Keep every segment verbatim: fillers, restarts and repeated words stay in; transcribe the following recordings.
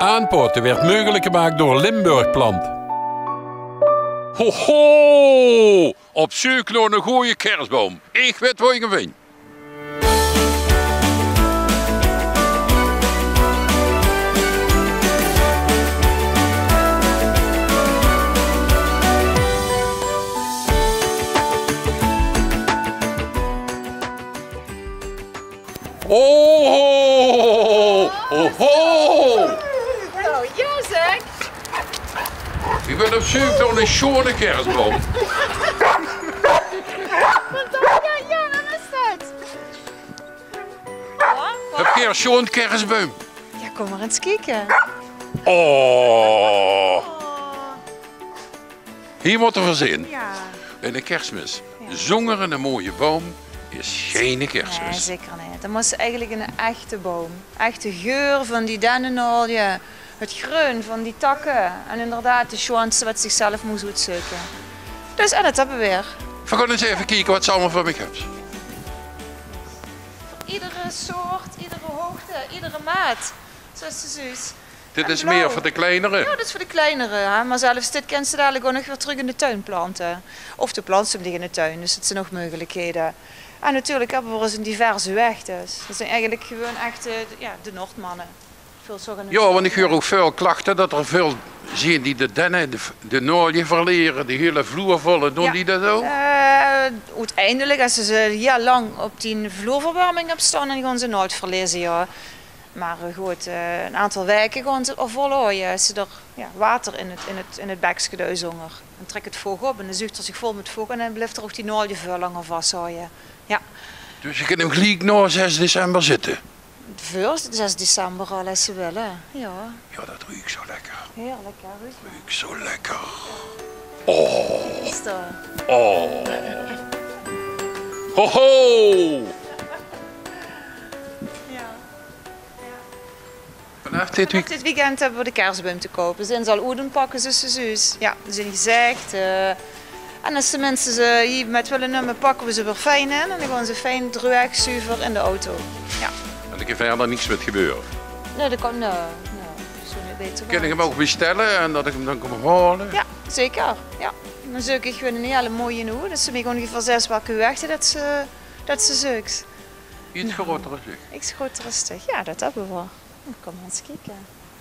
Aanpaote weurt meugelik gemaak door Limburg Plant. Ho, ho! Op zeuk nao 'ne gooje kersboum. Ich weit wo ich 'm vinj. Oh, ho, ho. Nou, jao zeg. Ich bön op zeuk nao 'ne sjoeane kersboum. Want dan, jao, jao, dan is 't. Höb geer 'ne sjoeane kersboum? Jao, kóm mer ins kieke. Oh. Hie mótte v'r zeen. Jao. 'Ne Kersmis zónger 'ne mooie boum is geine Kersmis. Nae, zeker neet. Dan mós se eigelik 'ne echte boum. Echte geur van die dennenaolje, 't greun van die takke en inderdaad de sjoeanste wat se zichzelf mós oetzeuke. Dus, en dat höbbe v'r. V'r gaon ins effe kieke wat se allemaol veur mich höbs. Veur iedere soort, iedere hoogte, iedere maat. Zoeas se zuus. Dit is mieë veur de kleinere. Jao, dit is veur de kleinere, hè. Mer zelfs dit kins se dalik ouch nog weer trök in de tuin plante. Of de plants se 'm dich in de tuin, dus 't zeen nog meugelikhede. En natuurlik höbbe v'r ós 'n diverse weg, dus. Dat zeen eigelik gewoon echte, jao, de Noordmanne. Väöl zoggenómde. Jao, want ich huur ouch väöl klachte dat d'r väöl zeen die de denne, de, de naolje verlere, de hiele vloer volle, doon die dat ouch? Eh, oeteindelik, es se ze hiel lang op die vloerverwarming höbs staon, dan gaon ze naolj verleze, jao. Mer, eh, good, eh, 'n aantal waeke gaon ze 't waal volhaoje. Es se d'r, jao, water in 't, in 't, in 't bekske duis ónger. Dan trèk 't voch op en dan zuugs se 't vol mit voch en dan blief d'r ouch die naolje väöl langer vashaoje. Jao. Dus ich kin 'm geliek nao zes december zitte? Veur zes december al, es se wils. Jao. Jao, dat ruuk zo lekker. Heerlik, hè? Ruuk zo lekker. Oh. Is dat? Oh. Ho, ho. Jao. Vanaaf dit week-, vanaaf dit weekend höbbe v'r de kersbuim te koup. Zeen ze al oet en pakke ze ze zuus. Jao, die zeen gezègd, eh, en es de minse ze hie mit wille numme, pakke v'r ze weer fijn in. En dan gaon ze fijn dreug, zuver in de auto. Jao. En d'r kin wiejer niks mit gebeure? Nae, dat kan, nae, nae, zo neet beter. Kin ich 'm ouch bestelle en dat ich 'm dan kóm haole? Jao, zeker. Jao. Dan zeuk ich gewoon 'n hiel mooie oet. Dat se mich óngeveer zègks welke hoegte dat se, dat se zeuks. Iets groter es ich. Iets groter es dich. Jao, dat höbbe v'r. Kóm mer ins kieke.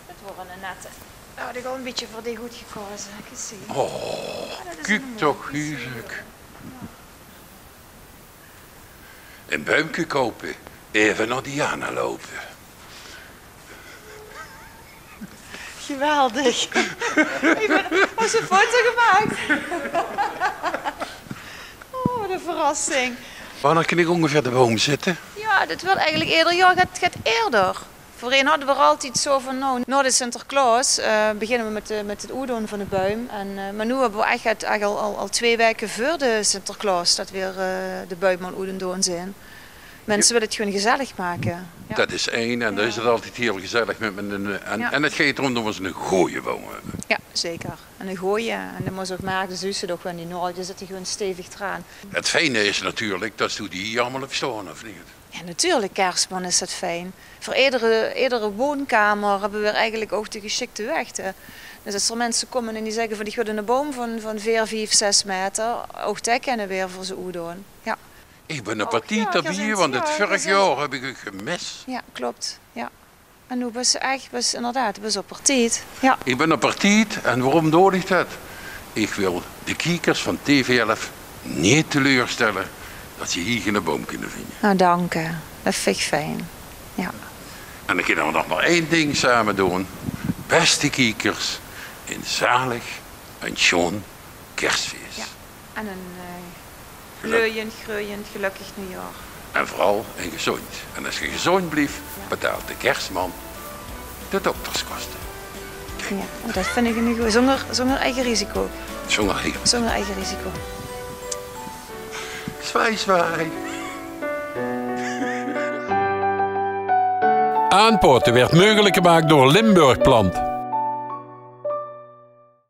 Dat waor 'ne nette. Jao, die haw ich al e bietje veur dich good gekaoze, hè, kiek. Oh, kiek toch, hie, zeg. Ein buimke koupe, effe nao Diana loupe. Geweldig. Ich bön, höbs se 'n foto gemaak? Oh, wat 'n verrassing. Wanneer kin ich óngeveer de boum zitte? Jao, dat weurt eigelik eder jaor get, get eerder. Veurheen hadde v'r altied zo van, nou, nao de Sinterklaos, eh, beginne v'r mit de, mit 't oetdoon van de buim. En, eh, mer noe höbbe v'r eigelik 't, eigelik al, al, al twee waeke veur de Sinterklaos dat v'r, eh, de buim al oet en doon zeen. Minse wille 't gewoon gezellig make. Jao. Dat is ein, en dan is 't altied hiel gezellig mit, mit ein, en, en 't geit d'róm dat v'r 'ne gooje boum höbbe. Jao, zeker. En 'ne gooje. En dan mós se ouch merke, de zuus 't ouch, want die naolje zitte gewoon stevig d'raan. 't Fijne is natuurlik dat doe die hie allemaol höbs staon, of neet? Jao, natuurlik, Kersman, is dat fijn. Veur edere, edere woonkamer höbbe v'r eigelik ouch de gesjikte wegte. Dus es d'r minse kómme en die zègke van: "Ich wil 'ne boum van, van veer, vief, zès meter", ouch dae kinne v'r veur ze oetdoon. Jao. Ich bön op tied d'rbie, want 't vörig jaor höb ich uch gemis. Jao, klop. Jao. En noe bös se ech, bös inderdaad, bös op tied. Jao. Ich bön op tied en waorom doon ich dat? Ich wil de kiekers van T V elf neet teleurstelle dat ze hie geine boum kinne vinje. Nou, dank dich. Dat vinj ich fijn. Jao. En dan kinne v'r nog mer ein ding same doon. Bèste kiekers, ein zalig en sjoon Kersfees. Jao. En ein, eh, gleujend, greujend, gelökkig nuujjaor. En veural ein gezóndj. En es geer gezóndj blief, betaalt de Kersman de dokterskoste. Jao, dat vinj ich ein gooj. Zónger, zónger eige risico. Zónger eige. Zónger eige risico. Zwaai, zwaai. Aanpaote weurt meugelik gemaak door Limburg Plant.